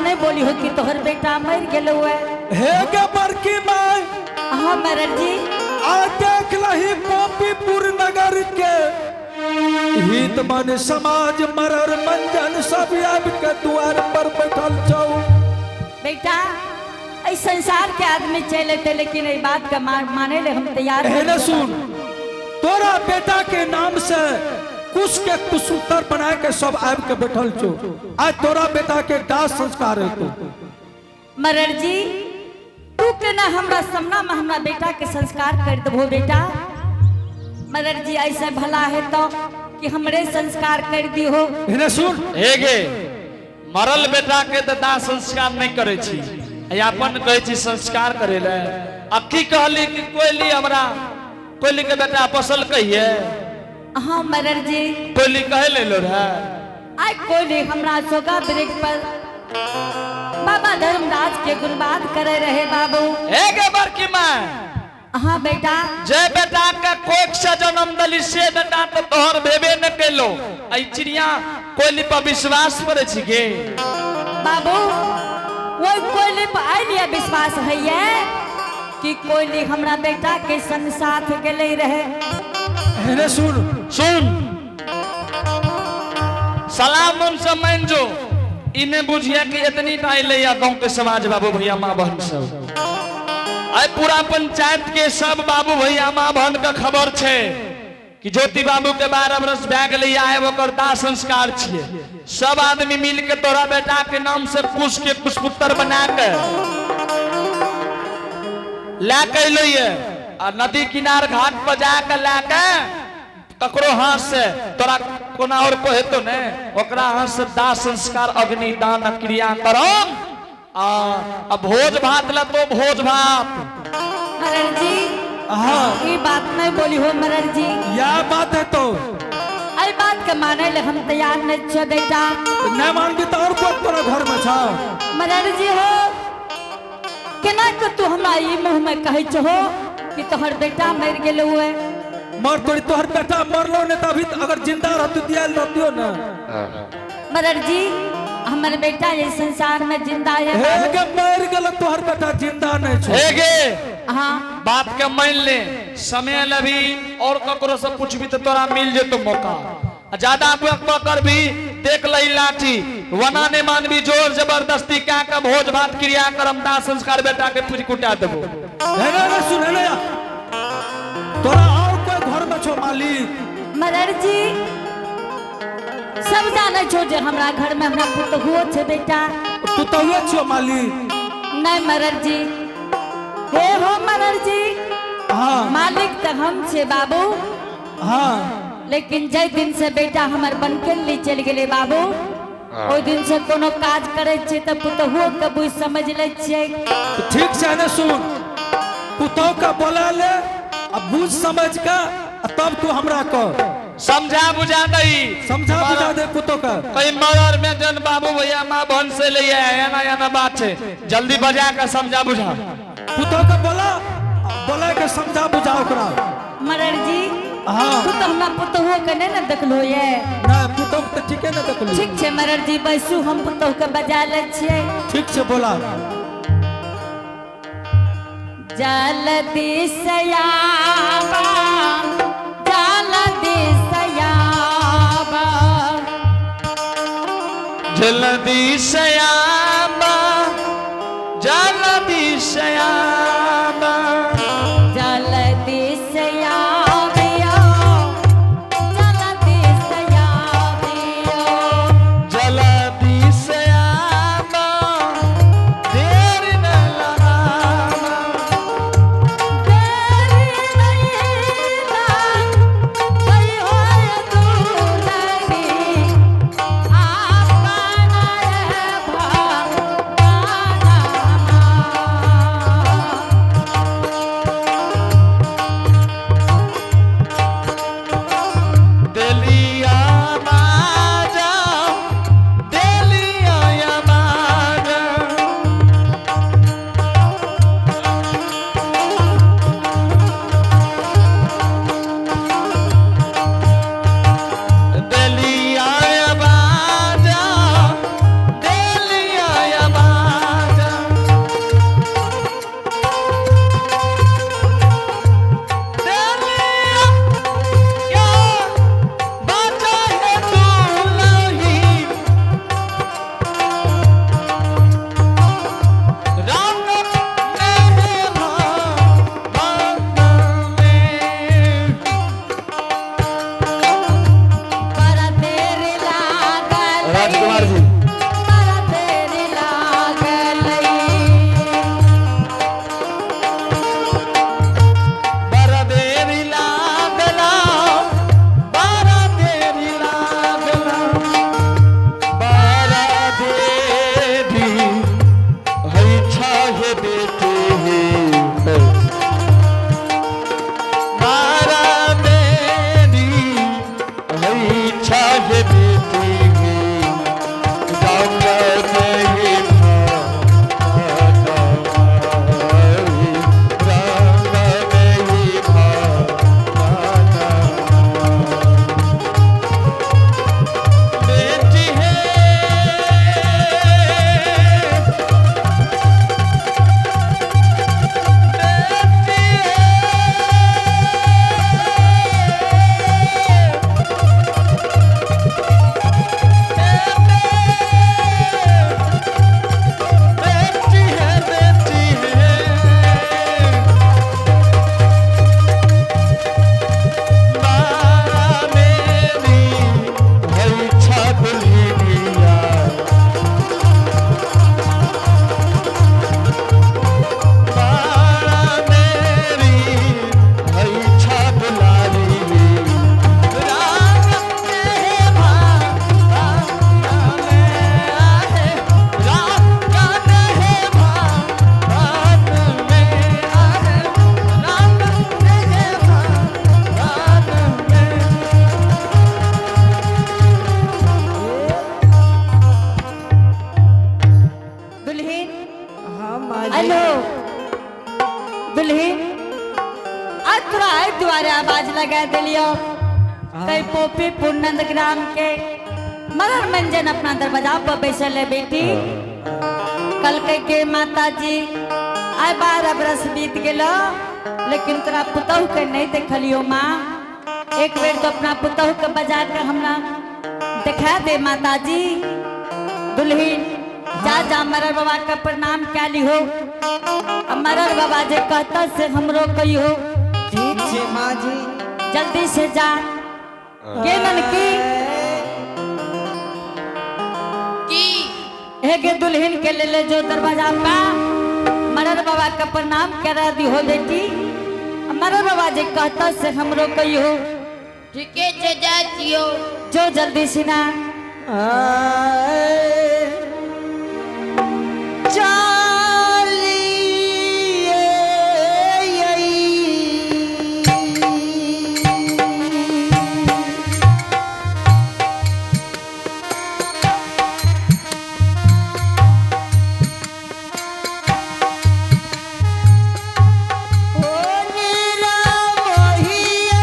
नहीं बोली हो कि तोहर बेटा मर गेलो है। हे गे बड़की माय। हाँ मरर जी। आ देख लही गोपीपुर नगर के हित मन समाज मरर मंजन सब आबि के द्वार पर बैठल छौ। बेटा इस संसार के आदमी चले थे, लेकिन ये बात का माने ले हम तैयार हे नहीं ने थे। सुन, तोरा बेटा के नाम से कुश के कुशुत्तर बना के सब आबि के बैठल छौ। आज तोरा बेटा के दाह संस्कार हेतौ। मरर जी, तू के ना हमरा सामना में हमरा बेटा के संस्कार कर देबो बेटा। मरर जी ऐसे भला है तो कि हमरे संस्कार कर दी हो। हे सुन। हे गे, मरल बेटा के तऽ दाह संस्कार नहीं करे छी, अपन कहै छी संस्कार करे ले। आ की कहली कि कोयली हमरा कोयली के बेटा पसल कहिए? हाँ मरर जी। कोयली कहे ले लो रहे? आइ कोयली हमरा सोगा वृक्ष पर बाबा धर्मराज के गुणवाद करे रहे बाबू। हे गे बड़की माय। हाँ बेटा। जे बेटा के कोख से जन्म दली से बेटा तो तोहर भेबे न केलो, आई चिड़िया कोयली पर विश्वास करे छी गे? बाबू वो कोयली पर आई लिया विश्वास है ये कि कोयली हमरा बेटा के संग साथ गेले रहे। हेने सुन। सुन, सलाम मन से मान जो इन्हें बुझिया कि इतनी टा अइलै या गांव के समाज बाबू भैया माँ बहन सब, आइ पूरा पंचायत के सब बाबू भैया माँ बहन के खबर छे कि ज्योति बाबू के 12 बरस भए गेलै, आइ ओकर दाह संस्कार छियै। सब आदमी मिल के तोरा बेटा के नाम से कुश के कुशपुत्र बना के लए के अयलै ये आ नदी किनार घाट पर जाके लए के ककरो हाथ से तोरा कोना और को हेतो ने ओकरा हाथ से दाह संस्कार अग्निदान क्रिया करम आ भोज भात ल तो भोज भात। मरर जी। हाँ। ये बात नहीं बोली हो मरर जी। या बात है तो अरे बात के माने ले हम तैयार नहीं छो बेटा। नहीं मानबी तो और कोई तोरा घर में छा। मरर जी हो केना के तू हमरा ई मुंह में कहै छहो कि तोहर बेटा मर गेलो है? मर तोरी तोहर बेटा मरलो ने तो अभी अगर जिंदा रहतु दियाल रहतियो ना। मरर जी हमर बेटा ये संसार में जिंदा है। हे गे मर गेल तोहर बेटा जिंदा नहीं छो। हे गे। हाँ। बात के मान ले, समय लभी और ककरो से पूछबी तो तोरा मिल जेतो मौका। ज्यादा पकड़ भी देख लही लाठी वना ने मानवी जोर जबरदस्ती क्या का भोज भात क्रिया करम दाह संस्कार बेटा के पूरी कुटा देबो। हे रे सुन ले, तोरा और कोई घर में छो मालिक? मरर जी सब जाने छो जे हमरा घर में हमरा पुतहुओ छे बेटा। पुतहुए छो मालिक? नहीं मरर जी, हे हो मरर जी। हाँ। मालिक तो हम छे बाबू। हाँ। लेकिन जै दिन से बेटा हमर बनकेली चल गेले बाबू, ओहि दिन से कोनो काज करे छे त पुतहुओ के बुझ समझ ले छियै। ठीक छै ने सुन, पुतहु के बोला ले आ बुझ समझ के तब तू हमरा कह। समझा बुझा दई। समझा बुझा दे पुतहु के। कहीं मरर में जन बाबू भैया माँ बहन से ले आए एना एना बात है, जल्दी बजा के समझा बुझा। पुतहु के बोला, बोला के समझा बुझा ओकरा। मरर जी। हाँ। तू तो हमरा पुतहुओ के नहीं ना देखलो ये। ना पुतहु के तो ठीके ना देखलो। ठीक छै मरर जी, बैसू हम पुतहु के बजा ले छियै। ठीक छै बोला। जल्दी से आबा, जल्दी से आबा, जल्दी से आबा, जल्दी से आबा, जल्दी से आबियो, जल्दी से आबियो, जल्दी से आबा, देर न लगाबा, देर नहीं लागई होय दुलरी, आपन रे भाई। दुल्हन। हाँ माँ जी। हेलो दुल्हन, आज तोरा आइ दुआरे आवाज लगा दिलियो। कई पोपी पूर्णंद ग्राम के मगर मंजन अपना दरवाजा पर बैसल है बेटी। कल कह के माता जी आइ 12 बरस बीत गेलो, लेकिन तोरा पुतहु के नहीं देखलियो माँ। एक बेर तो अपना पुतहु के बजा के हमरा दिखा दे माता जी। दुल्हन जा जा मरर बाबा के प्रणाम क्या लिहो, आ मरर बाबा जे कहता से हमरो कहियो। ठीक छे माँ जी। जल्दी से जा के ननकी। की? हे के दुल्हन के ले ले जो दरवाजा पा, मरर बाबा के प्रणाम करा दी हो बेटी। आ मरर बाबा जे कहता से हमरो कहियो। ठीके छे, जाइ छियौ। जो जल्दी सिना। चलिए। ओ नीरा मोहिया,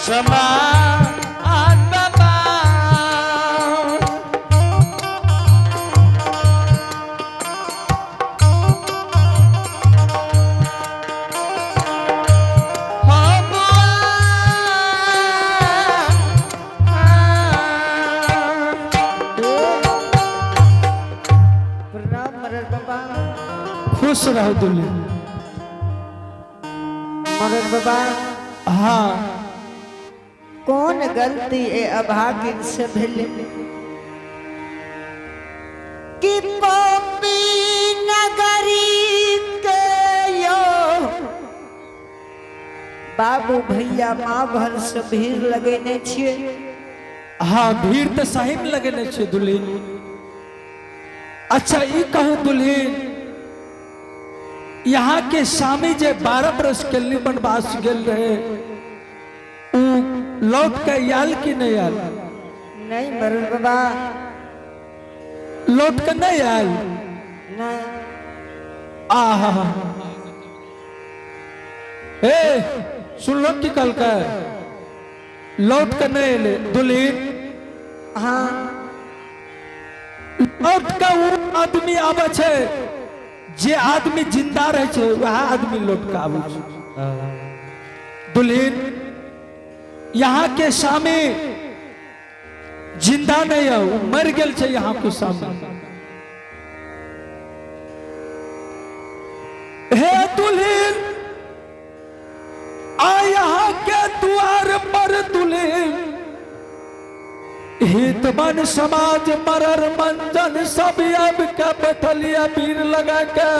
समान बाबा। हो बुआ। प्रणाम मरर बाबा। खुश रहो दुल्हन। मरर बाबा। हाँ। कौन गलती ए अभागिन से भेल कि पपी नगरी के यो बाबू भैया माँ भर से भीड़ लगेने छियै? हाँ, भीड़ तऽ सही में लगेने छै दुल्हन। अच्छा, ई कहू दुल्हन, यहाँ के स्वामी जे 12 बरस के लिए वनवास गेल रहे, उ लौट के आयल कि नहीं आयल? नहीं मरर बाबा। लौट के नहीं आयल? नहीं। आहा, ए सुनलो की कहलकै? लौट के नहीं एले दुल्हीन। हाँ। लौट के उ आदमी आबै छै जे आदमी जिंदा रहै छै, वएह आदमी लौट के आबै छै। दुल्हीन, यहाँ के स्वामी जिंदा नहीं है, उ मर गेल छै। यहाँ के स्वामी, हे दुल्हीन, आ यहाँ के द्वार पर दुल्हीन हित मन समाज मरर मंजन सब आब के बैठलिया भीड़ लगा के।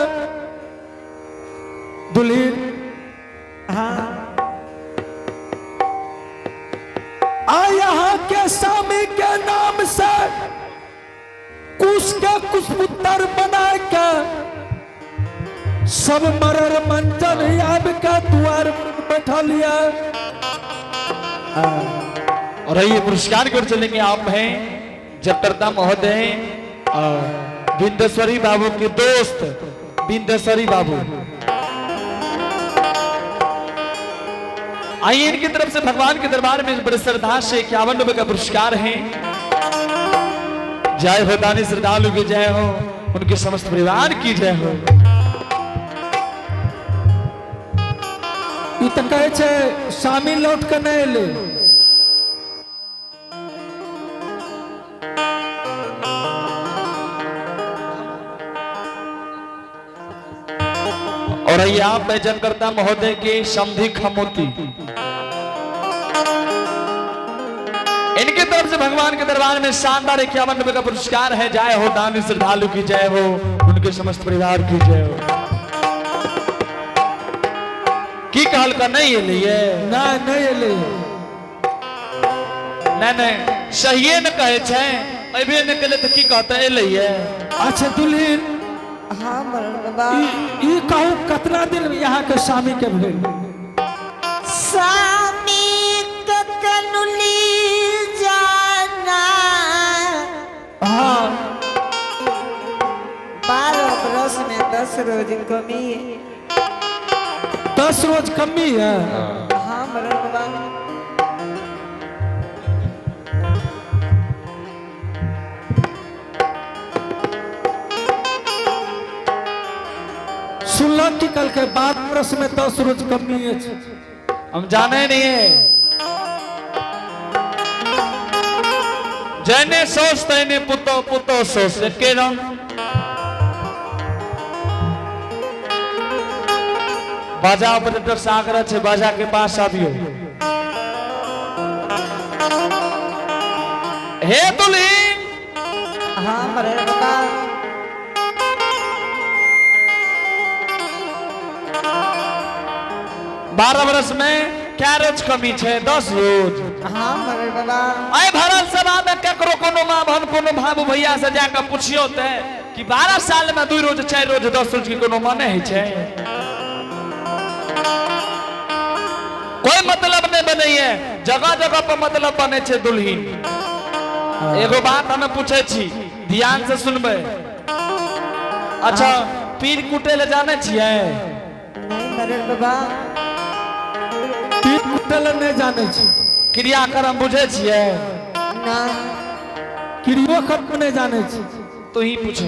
दुल्हीन। हाँ। आ यहाँ के स्वामी के नाम से कुश के कुशपुत्र बना के सब मरर मंजन आब के द्वार पर बैठलिया। और ये पुरस्कार कर चलेंगे आप हैं जबकर्ता महोदय बिंदेश्वरी बाबू के दोस्त बिंदेश्वरी बाबू। आइए, इनकी तरफ से भगवान के दरबार में बड़े श्रद्धा से 51 रुपए का पुरस्कार है। जय हो दानी श्रद्धालु की जय हो, उनके समस्त परिवार की जय हो। ई तऽ कहै छै स्वामी लौट के नहि एलै। और ये आप जनकर्ता महोदय के समधि खमोती, इनकी तरफ से भगवान के दरबार में शानदार 51 रुपए का पुरस्कार है। जय हो दानी श्रद्धालु की जय हो, उनके समस्त परिवार की जय हो। की कहल का नहीं एलिए? नहि, नहि एलै। नहीं नहीं, सहिए न कहे छै, अबे न केले तऽ की कहते एलिए? अच्छा दुल्हीन। हाँ मरर बाबा। ई ई कहू, कतना दिन यहाँ के स्वामी के भेल? स्वामी कतनुली जाना। 12 बरस में 10 रोज कमी है। 10 रोज कमी है? हाँ मरर बाबा। सुनलक कि कल के 12 बरस में 10 रोज कमी अछि। हम जाने नहीं है। जने सोच तने पुतो, पुतो सोच एके रंग। बाजा ऑपरेटर से आग्रह छै, बाजा के पास आबियो। हे दुल्हीन। हाँ मरर बाबा। 12 बरस में क्या रोज कमी छै? 10 रोज? हाँ मरर बाबा। आइ भरल सभा में ककरो कोनो माँ बहन कोनो भाबू भैया से जाकर पुछियो ते कि 12 साल में 2 रोज, 4 रोज, 10 रोज के कोनो माने होइ छै? कोई मतलब नहीं बनैये। जगह जगह पर मतलब बने छै। दुल्हीन, एगो बात हमे पूछे छी, ध्यान से सुनबै। अच्छा, पीर कुटे ले जाने छियै? नहीं मरर बाबा। पीर कुटै लए नहि जानै छी। क्रियाक्रम बुझै छियै? ना। क्रियो कर्म नहि जानै छी। तो ही पूछो।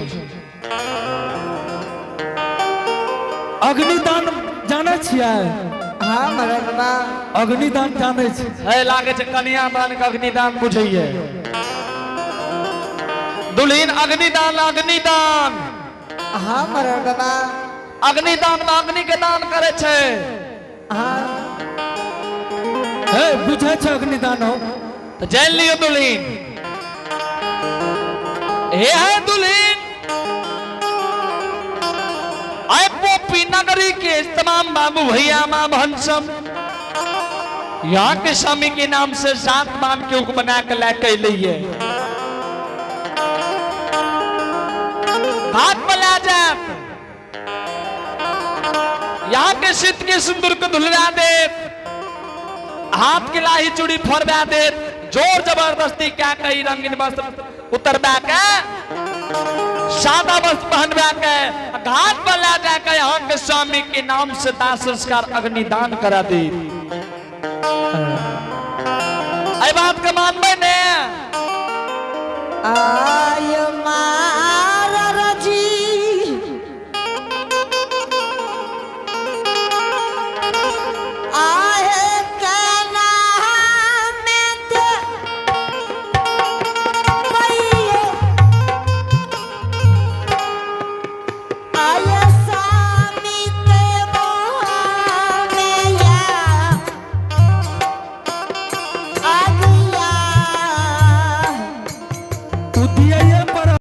अग्निदान जानै छियै? हाँ मरर बाबा। अग्निदान जानै छी? है लागे छै कन्यादान के अग्निदान बुझैये। दुल्हीन, अग्निदान, अग्निदान। हाँ मरर बाबा। अग्निदान में अग्नि के दान करे छै। हाँ। हे, बुझै छै अग्निदान हो। तो जान लियो दुल्हीन, हे है दुल्हीन, आय पोपी नगरी के तमाम बाबू भैया माँ बहन सब यहाँ के स्वामी के नाम से सात मान के उक बना के लाके लिए घाट पर ला जात, यहाँ के शीत के सिंदूर को धुलवा देत, हाथ के लाही चूड़ी फोड़वा देत, जोर जबरदस्ती क्या कही रंगीन वस्त्र उतरवा के, सादा वस्त्र पहनवा के घाट पर ला जाकर यहाँ के स्वामी के नाम से दाह संस्कार अग्निदान करा दी। एहि बात के मानबै ने? आ।